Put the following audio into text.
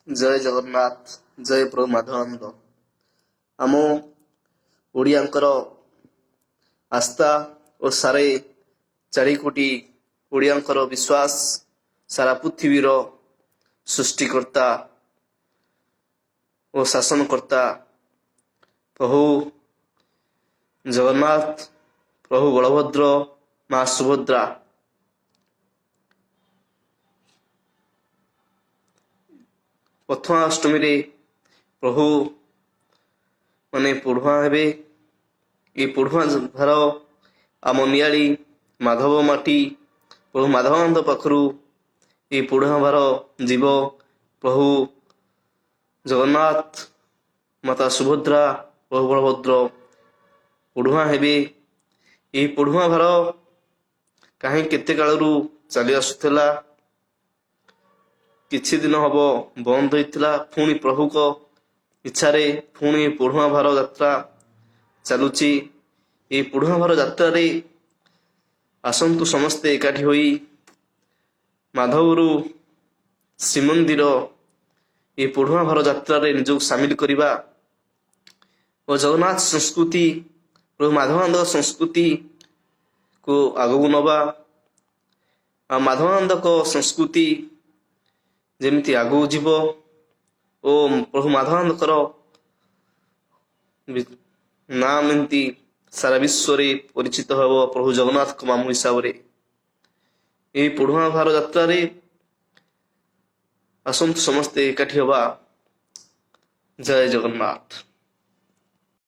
ଜୟ ଜଗନ୍ନାଥ, ଜୟ ପ୍ରଭୁ ମାଧବାନନ୍ଦ। ଆମ ଓଡ଼ିଆଙ୍କର ଆସ୍ଥା ଓ ସାଢ଼େ 4 କୋଟି ଓଡ଼ିଆଙ୍କର ବିଶ୍ୱାସ, ସାରା ପୃଥିବୀର ସୃଷ୍ଟିକର୍ତ୍ତା ଓ ଶାସନକର୍ତ୍ତା ପ୍ରଭୁ ଜଗନ୍ନାଥ, ପ୍ରଭୁ ବଳଭଦ୍ର, ମା ସୁଭଦ୍ରା ପ୍ରଥମାଷ୍ଟମୀରେ ପ୍ରଭୁ ମାନେ ପୋଢ଼ୁଆଁ ହେବେ। ଏ ପୋଢ଼ୁଆଁ ଭାର ଆମ ନିଆଳି ମାଧବ ମାଟି ପ୍ରଭୁ ମାଧବାନନ୍ଦ ପାଖରୁ ଏ ପୋଢ଼ୁଆଁ ଭାର ଯିବ। ପ୍ରଭୁ ଜଗନ୍ନାଥ, ମାତା ସୁଭଦ୍ରା, ପ୍ରଭୁ ବଳଭଦ୍ର ପୋଢ଼ୁଆଁ ହେବେ। ଏହି ପୋଢ଼ୁଆଁ ଭାର କାହିଁ କେତେ କାଳରୁ ଚାଲି ଆସୁଥିଲା, କିଛି ଦିନ ହବ ବନ୍ଦ ହୋଇଥିଲା। ପୁଣି ପ୍ରଭୁଙ୍କ ଇଚ୍ଛାରେ ପୁଣି ପୋଢ଼ୁଆଁ ଭାର ଯାତ୍ରା ଚାଲୁଛି। ଏହି ପୋଢ଼ୁଆଁ ଭାର ଯାତ୍ରାରେ ଆସନ୍ତୁ ସମସ୍ତେ ଏକାଠି ହୋଇ ମାଧବରୁ ଶ୍ରୀମନ୍ଦିର ଏହି ପୋଢ଼ୁଆଁ ଭାର ଯାତ୍ରାରେ ନିଜକୁ ସାମିଲ କରିବା ଓ ଜଗନ୍ନାଥ ସଂସ୍କୃତି, ପ୍ରଭୁ ମାଧବାନନ୍ଦ ସଂସ୍କୃତିକୁ ଆଗକୁ ନେବା। ଆଉ ମାଧବାନନ୍ଦଙ୍କ ସଂସ୍କୃତି ଯେମିତି ଆଗକୁ ଯିବ ଓ ପ୍ରଭୁ ମାଧବାନନ୍ଦଙ୍କର ନାମ ଏମିତି ସାରା ବିଶ୍ୱରେ ପରିଚିତ ହେବ ପ୍ରଭୁ ଜଗନ୍ନାଥଙ୍କ ମାମୁଁ ହିସାବରେ। ଏହି ପୋଢ଼ୁଆଁ ଭାର ଯାତ୍ରାରେ ଆସନ୍ତୁ ସମସ୍ତେ ଏକାଠି ହେବା। ଜୟ ଜଗନ୍ନାଥ।